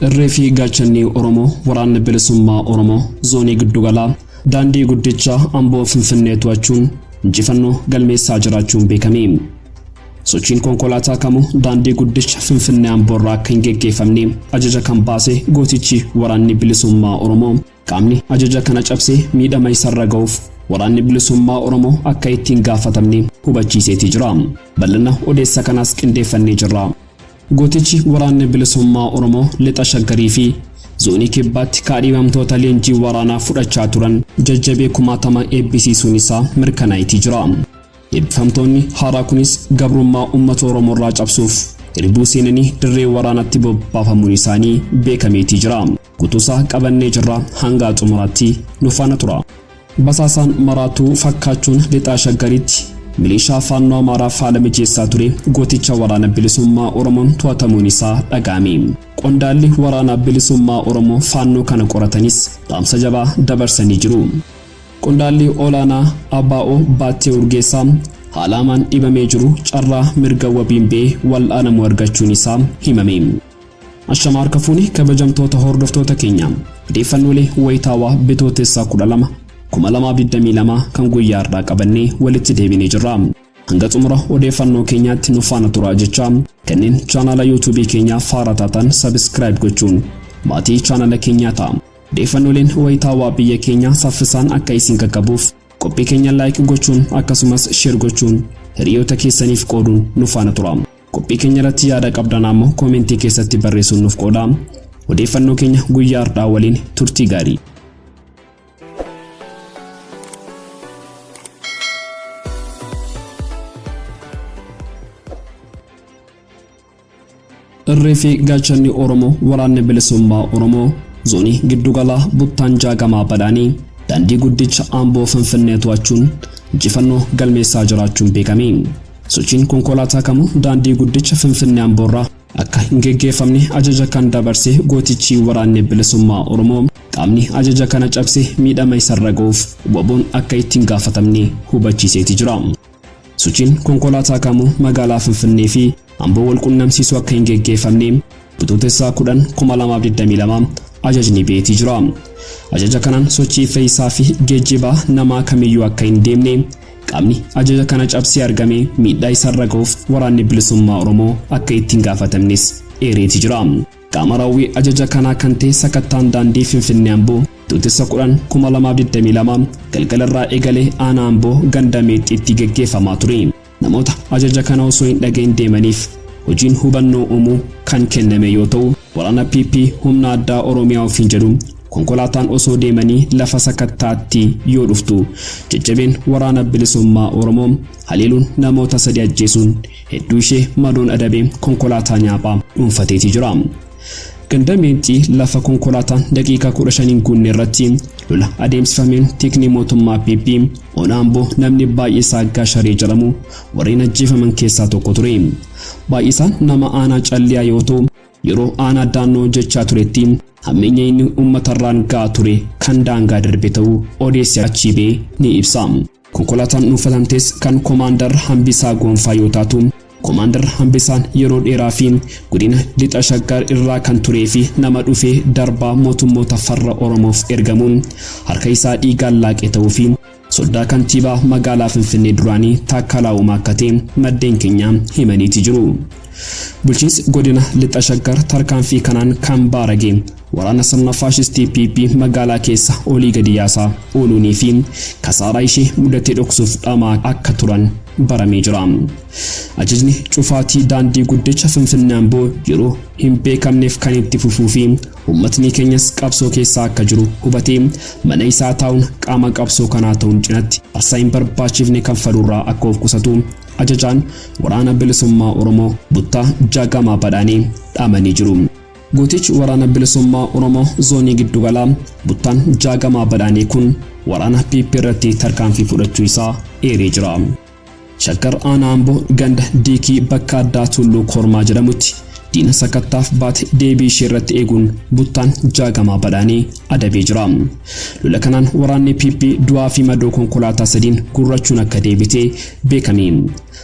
Irree fi gaachanni Oromoo Waraanni Bilisummaa Oromoo Zoonii Giddugalaa daandii guddicha Amboo Finfinnee to'achuun injifannoo galmeessaa jiraachuun beekame. Sochiin konkolaataa kamuu daandii guddicha Finfinnee Amboorraa akka hin geggeeffamne ajaja kan baase gootichi Waraanni Bilisummaa Oromoo qaamni ajaja kana cabsee miidhama isarra ga'uuf Waraanni Bilisummaa Oromoo akka ittiin gaafatamne hubachiiseeti jira. Bal'ina odeessa kanaas qindeeffannee jirra. Gootichi Waraanni Bilisummaa Oromoo Lixa Shaggarii fi Zoonii Kibbaatti kaadhimamtoota leenjii waraanaa fudhachaa turan jajjabee kumaatama eebbisiisuun isaa mirkanaa'eetii jira. Eebbifamtoonni haaraa kunis gabrummaa uummata Oromoo irraa cabsuuf irbuu seenanii dirree waraanatti bobbaafamuun isaanii beekameetii jira. Guutuusaa qabannee jirra, hanga xumuraatti nu faana tura. Basaasaan maraatuu fakkaachuun Lixaa Shaggaritti milishaa Faannoo Amaaraaf haala mijeessaa ture gooticha Waraana Bilisummaa Oromoon to'atamuun isaa dhaga'ame. Qondaalli Waraana Bilisummaa Oromoo Faannoo kana qoratanis dhaamsa jabaa dabarsanii jiru. Qondaalli olaanaa ABO Baattee Urgeessaa haala hamaan dhibamee jiru carraa mirga wabiin ba'ee wal'aanamuu argachuun isaa himame. Ashama harka fuuni kabajamtoota hordoftoota keenya, odeeffannoolee wayitaawaa Bitootessa 12 2022 kan guyyaa har'aa qabannee walitti deebinee jirra. Hanga xumura odeeffannoo keenyaatti nu faana turaa jecha, kanneen chaanaala yuutuubii keenyaa faara taatan subscribe gochuun maatii chaanaala keenyaa ta'a. Odeeffannooleen wayitaawaa biyya keenyaa saffisaan akka isin qaqqabuuf qophii keenya like gochuun akkasumas share gochuun hiriyoota keessaniif qooduun nu faana tura. Qophii keenya irratti yaada qabdan ammoo koomentii keessatti barreessuun nuuf qooda. Odeeffannoo keenya guyyaa har'aa waliin turtii gaarii. Irree fi gaachanni Oromoo Waraanni Bilisummaa Oromoo Zoonii Giddugalaa Buttaan Jaagamaa Badhaanii daandii guddicha Amboo Finfinnee to'achuun injifannoo galmeessaa jiraachuun beekame. Sochiin konkolaataa kamuu daandii guddicha Finfinnee Amboorraa akka hin geggeeffamne ajaja kan dabarse gootichi Waraanni Bilisummaa Oromoo qaamni ajaja kana cabse miidhama isarra ga'uuf WBOn akka itti hin gaafatamne hubachiiseeti jira. Sochiin konkolaataa kamuu magaalaa Finfinnee fi Amboo wal qunnamsiisu akka hin geggeeffamne Bitootessaa 10, 2022 ajajni ba'eetii jira. Ajaja kanaan sochii fe'isaa fi geejjibaa namaa kamiyyuu akka hin deemne, qaamni ajaja kana cabsee argame miidhaa isarra ga'uuf Waraanni Bilisummaa Oromoo akka itti hin gaafatamnes eereeti jira. Qaama raawwii ajaja kanaa kan ta'e sakattaan daandii Finfinnee Amboo Bitootessa 10, 2022 galgalarraa eegalee aanaa Amboo ganda Meexxiitti geggeeffamaa ture. Namoota ajaja kana osoo hin dhagahin deemaniif hojiin hubannoo uumuu kan kenname yoo ta'u, waraana PP humna addaa Oromiyaa ofiin jedhu konkolaataan osoo deemanii lafa sakattaatti yoo dhuftu jajjabeen Waraana Bilisummaa Oromoo haleeluun namoota 3 ajjeesuun hedduu ishee madoon adabee konkolaataa nyaaphaa dhuunfateeti jira. Ganda Meexxii lafa konkolaataan daqiiqaa 15 hin guunne irratti lola adeemsifameen tikni mootummaa PP Ona Amboo namni Baay'isaa Gaasharee jedhamu warreen ajjeefaman keessaa tokko ture. Baay'isaan nama aanaa Calliyaa yoo ta'u, yeroo aanaa Daannoo hojjechaa turetti hammeenya inni uummatarraan ga'aa ture kan daangaa darbe ta'uu odeessi achii ba'e ni ibsa. Konkolaataan dhuunfatamtes kan Komaandar Hambisaa Goonfaa yoo taatu, Komaandar Hambisaan yeroo dheeraa fi godina Lixa Shaggar irraa kan turee fi nama dhufee darbaa mootummoota farra Oromoof ergamuun harka isaa dhiigaan laaqe ta'uu fi soddaa kantiibaa magaalaa Finfinnee duraanii Taakkalaa Uumaa akka ta'e maddeen keenya himaniiti jiru. Bulchiinsi godina Lixa Shaggar tarkaanfii kanaan kan baarage waraana sirna faashistii PP magaalaa keessa olii gadi yaasaa ooluunii fi kasaaraa ishee mudate dhoksuuf dhama'aa akka turan baramee jira. Ajajni cufaatii daandii guddicha Finfinnee Amboo yeroo hin beekamneef kan itti fufuu fi uummatni keenyas qabsoo keessa akka jiru hubatee mana isaa taa'uun qaama qabsoo kanaa ta'uun cinatti aarsaa hin barbaachifne kanfaluurraa akka of qusatu ajajaan Waraana Bilisummaa Oromoo Buttaa Jaagamaa Badhaanee dhaamanii jiru. Gootichi Waraana Bilisummaa Oromoo Zoonii Giddugalaa Buttaan Jaagamaa Badhaanee kun waraana PP irratti tarkaanfii fudhachuu isaa eeree jira. Shaggar Aanaa Amboo ganda Diikii bakka addaa Tulluu Kormaa jedhamutti diina sakattaaf baate deebii ishee irratti eeguun Buttaan Jaagamaa Badhaanee adabee jira. Lola kanaan waraanni PP du'aa fi madoo konkolaataa sadiin gurrachuun akka deebite beekame.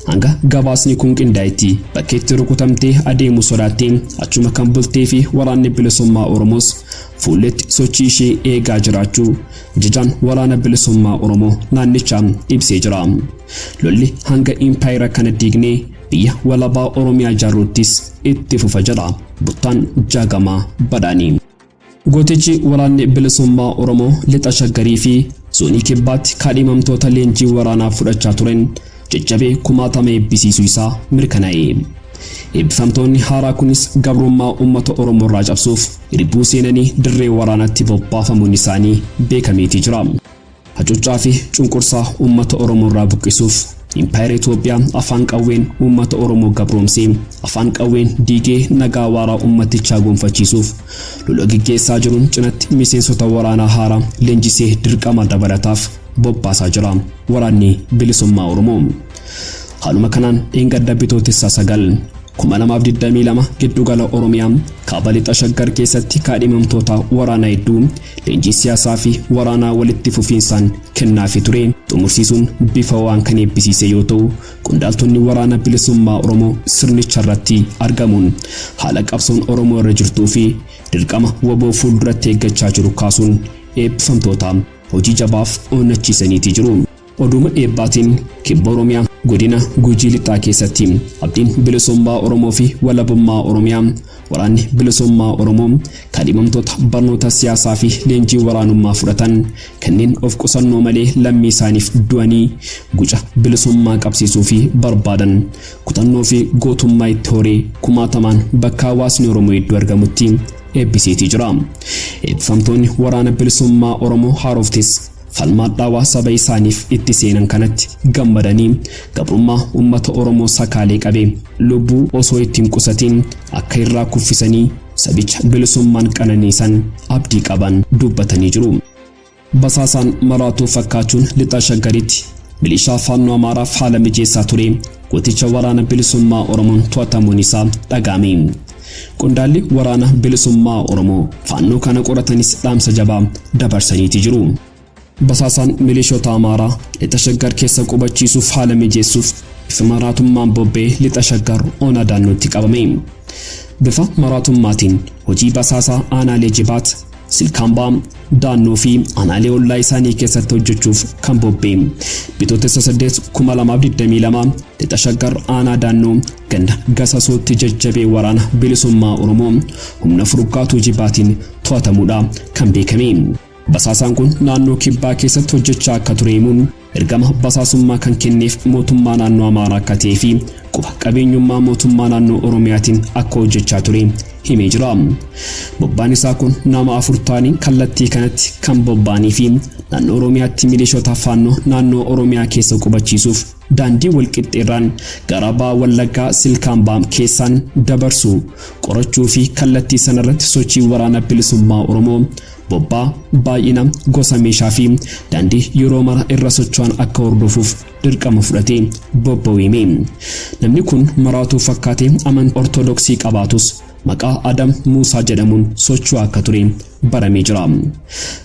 Hanga gabaasni kun qindaa'etti bakkeetti rukutamtee adeemuu sodaattee achuma kan bultee fi waraanni bilisummaa Oromoos fuulletti sochii ishee eegaa jiraachuu ajajaan waraana bilisummaa Oromoo naannichaa ibsee jira. Lolli hanga impaayera kana diignee biyya walabaa Oromiyaa ijaarruttis itti fufa jedha Buttaan Jaagamaa Badhaanii. Gootichi waraanni bilisummaa Oromoo lixa Shaggarii fi zoonii Kibbaatti kaadhimamtoota leenjii waraanaa fudhachaa turen jajjabee kumaatama eebbisiisuu isaa mirkanaa'e. Eebbifamtoonni haaraa kunis gabrummaa uummata Oromoo irraa cabsuuf irbuu seenanii dirree waraanaatti bobbaafamuun isaanii beekameetii jira. Hacuuccaa fi cunqursaa uummata Oromoo irraa buqqisuuf impaayera Itoophiyaa afaan qawween uummata Oromoo gabroomsee afaan qawween diigee nagaa waaraa uummatichaa gonfachiisuuf lola geggeessaa jiruun cinatti miseensota waraanaa haaraa leenjisee dirqama dabalataaf bobbaasaa jira waraanni bilisummaa Oromoo. Haaluma kanaan dheengadda Bitootessa 9, 2022 giddugala Oromiyaa kaaba lixa Shaggar keessatti kaadhimamtoota waraanaa hedduu leenjii siyaasaa fi waraanaa walitti fufiinsaan kennaafii ture xumursiisuun bifa waan kan eebbisiise yoo ta'u, qondaaltonni waraana bilisummaa Oromoo sirnicha irratti argamuun haala qabsoon Oromoo irra jirtuu fi dirqama wbo fuulduratti eeggachaa jiru kaasuun eebbifamtoota hojii jabaaf onnachiisaniitii jiru. Oduuma eebbaatiin Kibba Oromiyaa Godina Gujii Lixaa keessatti abdiin bilisummaa Oromoo fi walabummaa Oromiyaa Waraanni Bilisummaa Oromoo kaadhimamtoota barnoota siyaasaa fi leenjii waraanummaa fudhatan kanneen of qusannoo malee lammii isaaniif du'anii guca bilisummaa qabsiisuu fi barbaadan kutannoo fi gootummaa itti horee kumaatamaan bakka hawaasni Oromoo hedduu argamutti eebbiseetii jira. Eebbifamtoonni Waraana Bilisummaa Oromoo haaroftis Falma hadhaawaa saba isaaniif itti seenan kanatti gammadanii gabrummaa ummata Oromoo sakaalee qabe lubbuu osoo itti hin qusatiin akka irraa kuffisanii sabicha bilisummaan qananiisan abdii qaban dubbatanii jiru. Basaasaan maraatuu fakkaachuun Lixa Shaggaritti milishaa Faannoo Amaaraaf haala mijeessaa ture gooticha Waraana Bilisummaa Oromoon to'atamuun isaa dhaga'ame. Qondaalli Waraana Bilisummaa Oromoo Faannoo kana qoratanis dhaamsa jabaa dabarsaniiti jiru. Basaasaan milishoota Amaaraa Lixa Shaggar keessa qubachiisuuf haala mijeessuuf bifa maraatummaan bobba'e Lixa Shaggar Ona Daannootti qabame. Bifa maraatummaatiin hojii basaasaa aanaalee Jibaat, Silkaambaa, Daannoo fi aanaalee ollaa isaanii keessatti hojjechuuf kan bobba'e Bitootessa 8, 2022 Lixa Shaggar Aanaa Daannoo ganda Gasasootti jajjabee Waraana Bilisummaa Oromoo humna furgaatuu Jibaatiin to'atamuudha kan beekame. Basaasaan kun naannoo Kibbaa keessatti hojjechaa akka ture himuun ergama basaasummaa kan kenneef mootummaa naannoo Amaaraa akka ta'ee fi quba qabeenyummaa mootummaa naannoo Oromiyaatiin akka hojjechaa ture himee jira. Bobbaan isaa kun nama 4 ta'anii kallattii kanatti kan bobba'anii fi naannoo Oromiyaatti milishoota Faannoo naannoo Oromiyaa keessa qubachiisuuf daandii walqixxeerraan gara baha Wallaggaa Silkaambaa keessaan dabarsu qorachuu fi kallattii sanarratti sochii waraana bilisummaa Oromoo bobbaa, baay'ina, gosa meeshaa fi daandii yeroo mara irra socho'an akka hordofuuf dirqama fudhatee bobba'uu hime. Namni kun maraatuu fakkaatee amantii Ortodoksii qabaatus maqaa Adam Muusaa jedhamuun socho'aa akka ture baramee jira.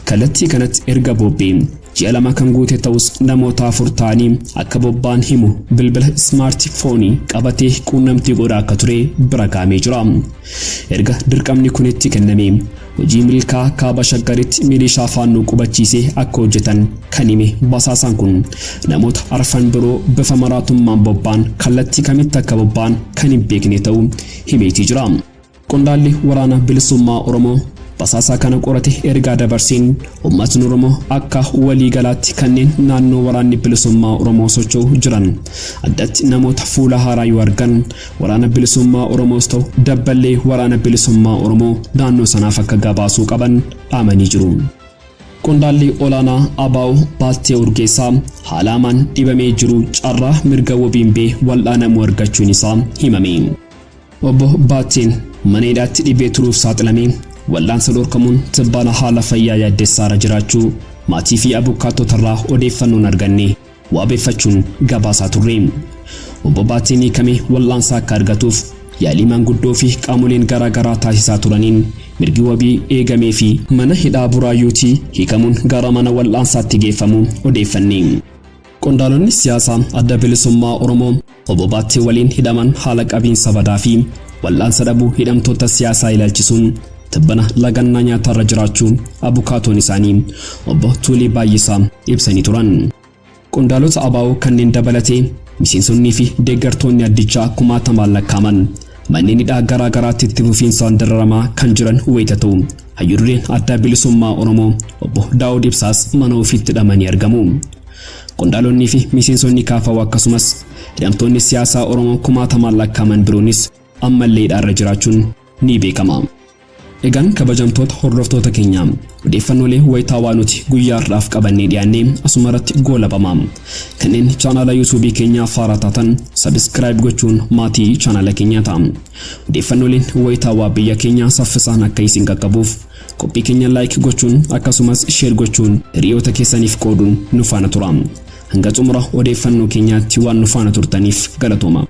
Kallattii kanatti erga bobba'ee ji'a 2 kan guute ta'us namoota 4 ta'anii akka bobba'an himu bilbila ismaarti foonii qabatee quunnamtii godhaa akka ture bira ga'amee jira. Erga dirqamni kun itti kennamee hojii milkaa Kaaba Shaggaritti milishaa Faannoo qubachiisee akka hojjetan kan hime basaasaan kun namoota arfan biroo bifa maraatummaan bobba'an kallattii kamitti akka bobba'an kan hin beekne ta'uu himeetii jira. Qondaalli Waraana Bilisummaa Oromoo basaasaa kana qorate ergaa dabarseen uummatni Oromoo akka walii galaatti kanneen naannoo Waraanni Bilisummaa Oromoo socho'u jiran addatti namoota fuula haaraa yoo argan Waraana Bilisummaa Oromoos ta'u dabballee Waraana Bilisummaa Oromoo naannoo sanaaf akka gabaasuu qaban dhaamanii jiru. Qondaalli olaanaa ABO Baattee Urgeessaa haala hamaan dhibamee jiru carraa mirga wabiin ba'ee wal'aanamuu argachuun isaa himame. Obbo Baatteen mana hidhaatti dhibee turuuf saaxilamee wal'aansa dhorkamuun tibbana haala fayyaa yaaddessaarra jiraachuu maatii fi abukaattotarraa odeeffannoon arganne wabeeffachuun gabaasaa turre. Obbo Baatteen hiikamee wal'aansa akka argatuuf yaalii maanguddoo fi qaamoleen garaa garaa taasisaa turaniin mirgi wabii eegamee fi mana hidhaa Buraayyuutii hiikamuun gara mana wal'aansaatti geeffamuu odeeffanne. Qondaalonni siyaasaa Adda Bilisummaa Oromoo Obbo Baattee waliin hidhaman haala qabiinsa badaa fi wal'aansa dhabuu hidhamtoota siyaasaa ilaalchisuun tibbana lagannaa nyaataarra jiraachuu abukaatoon isaanii Obbo Tuulii Baay'isaa ibsanii turan. Qondaalota ABO kanneen dabalatee miseensonnii fi deeggartoonni addichaa kumaatamaan lakkaaman manneen hidhaa garaa garaatti itti fufiinsaan dararamaa kan jiran wayita ta'u, Hayyuu-dureen Adda Bilisummaa Oromoo Obbo Daawud Ibsaas mana ofiitti hidhamanii argamu. Qondaalonnii fi miseensonni KFO akkasumas hidhamtoonni siyaasaa Oromoo kumaatamaan lakkaaman biroonis ammallee hidhaarra jiraachuun ni beekama. Egaan kabajamtoota hordoftoota keenya, odeeffannoolee wayitaawaa nuti guyyaa har'aaf qabannee dhiyaanne asuma irratti goolabama. Kanneen chaanaala YouTube keenyaa faaraa taatan subscribe gochuun maatii chaanaala keenyaa ta'a. Odeeffannooleen wayitaawaa biyya keenyaa saffisaan akka isin qaqqabuuf qophii keenya like gochuun akkasumas share gochuun hiriyoota keessaniif qooduun nu faana tura. Hanga xumura odeeffannoo keenyaatti waan nu faana turtaniif galatooma.